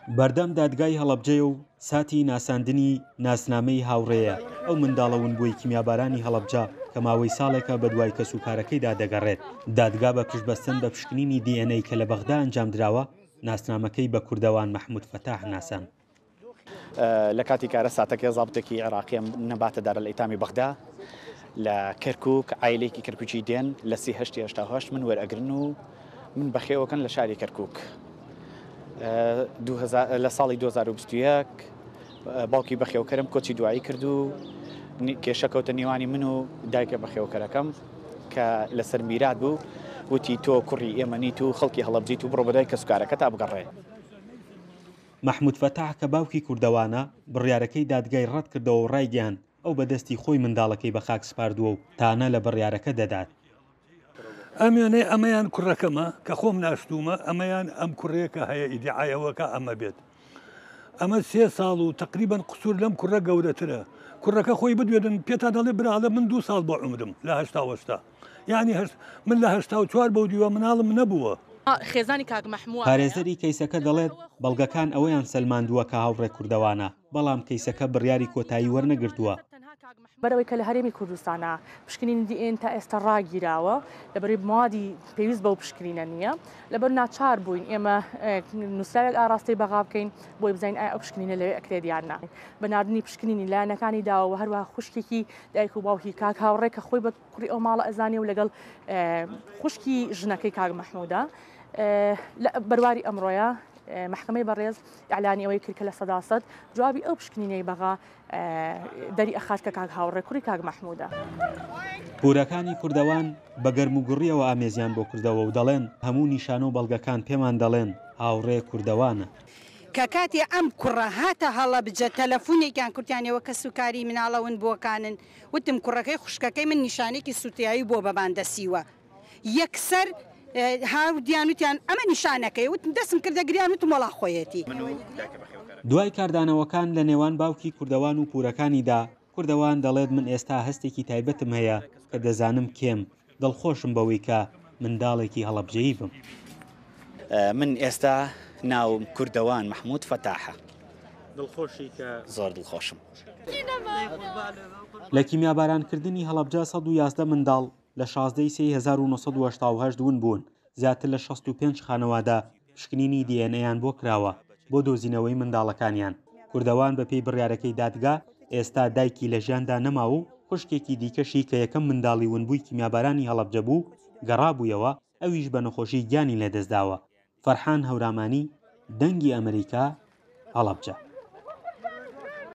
بەردەم دادگای هەڵەبجەیە و ساتی ناساندنی ناسنامەی هاوڕێیە، ئەو منداڵە ونبووەی کیمیابارانی هەڵەبجە کە ماوەی ساڵێکە بەدوای کەسوکارەکەیدا دەگەڕێت. دادگا بە پشتبەستن بە پشکنینی DNA کە لە بەغدا ئەنجامدراوە، ناسنامەکەی بە کوردەوان مەحمود فەتاح ناساند. لە کاتی کارە ساتەکەی زابتێکی عێراقییە نەباتە دارالئیتامی بەغدا لە کەرکوک، عایلەیەکی کەرکوکی دێن لە سی هەشتی 88 من وەرئەگرن و من بەخێوەکەن لە شاری کەرکوک. لە ساڵی 2021 باوکی بەخێوکەرم کۆچی دوایی کرد و کێشە کەوتە نێوانی من و دایکە بەخێوکەرەکەم کە لەسەر میرات بوو وتی تۆ کوڕی ئێمە نیت و خەڵکی هەڵەبجەیت و بڕۆ بەدوای کەسوکارەکەتا بگەڕێ. مەحمود فەتاح کە باوکی کوردەوانە، بڕیارەکەی دادگای ڕەتکردەوە و ڕایگەیاند، ئەو بە دەستی خۆی منداڵەکەی بە خاک سپاردووە و تانە لە بڕیارەکە دەدات. ئەم وێنەی ئەمەیان کوڕەکەمە کە خۆم ناشتوومە، ئەمەیان ئەم کوڕەیە کە هەیە ئیدیعای ئەوە کە ئەمە بێت. ئەمە سێ ساڵ و تەقریبەن قسوور لەم کوڕە گەورەترە. کوڕەکە خۆی بدوێنن پێتان دەڵێ برا ئەڵێ من دوو ساڵ بۆ عومرم لە هەشتا و هەشتا. یانی هەشت من لە 84 بەو دیوە مناڵم نەبووە. خێزانی کاک مەحمووە هەیە. پارێزەری کەیسەکە دەڵێت، بەڵگەکان ئەوەیان سەلماندووە کە هاوڕێ کوردەوانە، بەڵام کەیسەکە بڕیاری کۆتایی وەرنەگرتووە. بەرئەوەی کە لە هەرێمی کوردستانا پشکنینی دی ئێن تا ئێستا ڕاگیراوە، لەبەرئەوەی مەوادی پێویست بەو پشکنینە نییە، لەبەر ناچار بووین ئێمە نووسراوێک ئاراستەی بەغا بکەین بۆی بزانین ئایا ئەو پشکنینە لەوێ ئەکرێت یان نا. بە ناردنی پشکنینی لایەنەکانی داوە و هەروەها خوشکێکی دایک و باوکی کاک هاوڕێ کە خۆی بە کوڕی ئەو ماڵە ئەزانێ و لەگەڵ خوشکی ژنەکەی کاک مەحموودە لە بەرواری ئەمڕۆیە مەحکەمەی بەڕێز ئیعلانی ئەوەی کرد کە 100% جوابی ئەو پشکنینەی بەغا دەری ئەخات کە کاک هاوڕێ کوڕی کاک مەحموودە. پورەکانی کوردەوان بە گەرموگوڕییەوە ئامێزیان بۆ کردەوە و دەڵێن هەموو نیشانە و بەڵگەکان پێمان دەڵێن هاوڕێ کوردەوانە. کە کاتێ ئەم کوڕە هاتە هەڵەبجە تەلەفونێکیان کردیان ئێوە کەسوکاری مناڵە ونبووەکانن وتم کوڕەکەی خوشکەکەی من نیشانێکی سوتیاوی بووە بە باندەسیوە یەکسەر هاودیان وتیان ئەمە نیشانەکەی وتم دەسم کردە گریان وتم وەڵا خۆیەتی. دوای کاردانەوەکان لە نێوان باوکی کوردەوان و پورەکانیدا، کوردەوان دەڵێت من ئێستا هەستێکی تایبەتم هەیە کە دەزانم کێم، دڵخۆشم بەوەی کە منداڵێکی هەڵەبجەیی بم. من ئێستا ناوم کوردەوان مەحمود فەتاحە. دڵخۆشی کە؟ زۆر دڵخۆشم. لە کیمیابارانکردنی هەڵەبجە 111 منداڵ لە 16 ی سێی 1988 ون بوون، زیاتر لە 65 خانەوادە پشکنینی DNA یان بۆ کراوە بۆ دۆزینەوەی منداڵەکانیان. کوردەوان بەپێی بڕیارەکەی دادگا ئێستا دایکی لە ژیاندا نەماوە و خوشکێکی دیکەشی کە یەکەم منداڵی ونبووی کیمیابارانی هەڵەبجە بوو گەڕابوویەوە، ئەویش بە نەخۆشی گیانی لەدەستداوە. فەرحان هەورامانی، دەنگی ئەمریکا، هەڵەبجە.